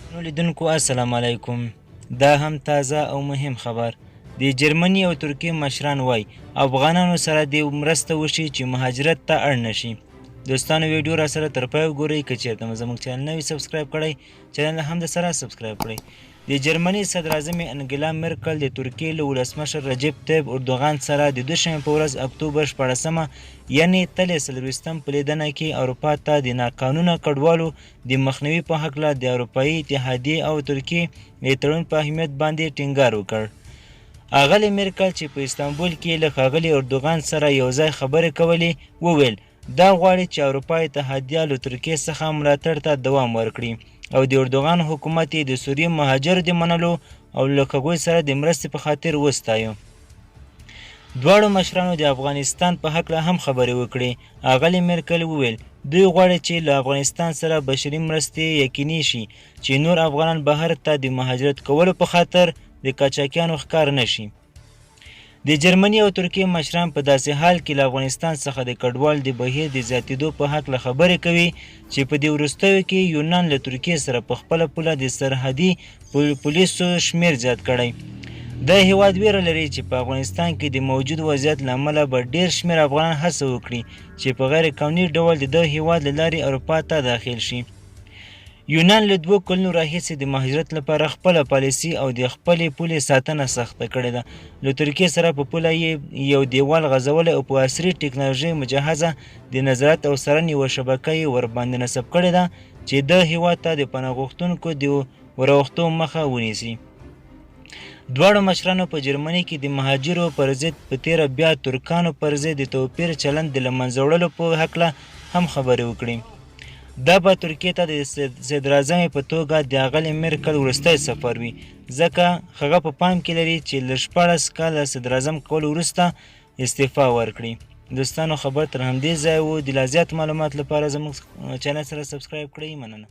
نو لیدونکو السلام علیکم. دا هم تازه او مهم خبر. د جرمني او ترکیې مشران وایي افغانانو سره دې مرسته وشي چې مهاجرت ته اړ نه شي. دوستانو ویډیو را سره تر پای وګورئ. که چیرته مو زموږ چینل نه وي سبسکرایب کړی، چینل هم د سره سبسکرایب کړئ. د جرمني صدراعظمې انګلا مرکل د ترکیې له ولسمشر رجب طیب اردوغان سره د دوشنبې په ورځ اکتوبر 16 یعنې تلې 24 په لیدنه کې اروپا ته د ناقانونه کډوالو د مخنیوي په هکله د اروپایي اتحادیې او ترکیې د تړون په اهمیت باندې ټینګار وکړ. اغلې میرکل چې په استانبول کې له ښاغلي اردوغان سره یو ځای خبرې کولې وویل، دا غواړي چې اروپا اتحادیه له ترکیې څخه ملاتړ ته دوام ورکړي او د اردوغان حکومت یې د سوریې مهاجرو د منلو او له هغوی سره د مرستې په خاطر وستایه. دواړو مشرانو د افغانستان په هکله هم خبرې وکړې. اغلې میرکل وویل، دوی غواړي چې له افغانستان سره بشري مرستې یقیني شي چې نور افغانان بهر ته د مهاجرت کولو په خاطر د قاچاقیانو ښکار نه شي. د جرمني او ترکیې مشران په داسې حال کې له افغانستان څخه د کډوال د بهیر د زیاتېدو په هکله خبرې کوي چې په دې وروستیو کې یونان له ترکیې سره په خپله پوله د سرحدي پولیسو شمېر زیات کړی. دا هیواد ویره لري چې په افغانستان کې د موجود وضعیت له امله به ډېر شمېر افغانان هڅه وکړي چې په غیر قانوني ډول د دغه هیواد له لارې اروپا ته داخل شي. یونان له 2 کلونو راهیسې د مهاجرت لپاره خپله پالیسي او د خپلې پولې ساتنه سخته کړې ده. له ترکیې سره په پوله یې یو دیوال غځولی او په عصري ټکنالوژۍ مجهزه د نظارت او څارنې یوه شبکه یې ورباندې نصب کړې ده چې دغه هیواد ته د پناه غوښتونکو د وراوښتو مخه ونیسي. دواړو مشرانو په جرمني کې د مهاجرو پر ضد په تېره بیا ترکانو پر ضد د توپیر چلند د له منځه وړلو په هکله هم خبرې وکړې. دا به ترکیې ته د صدراعظمې په توګه د اغلې میرکل وروستی سفر وي، ځکه هغه په پام کې لري چې له 16 کاله صدراعظم کولو وروسته استعفا ورکړي. دوستانو خبر تر همدې ځایه وو. د لا زیات معلومات لپاره زموږ چینل سره سبسکرایب کړئ. مننه.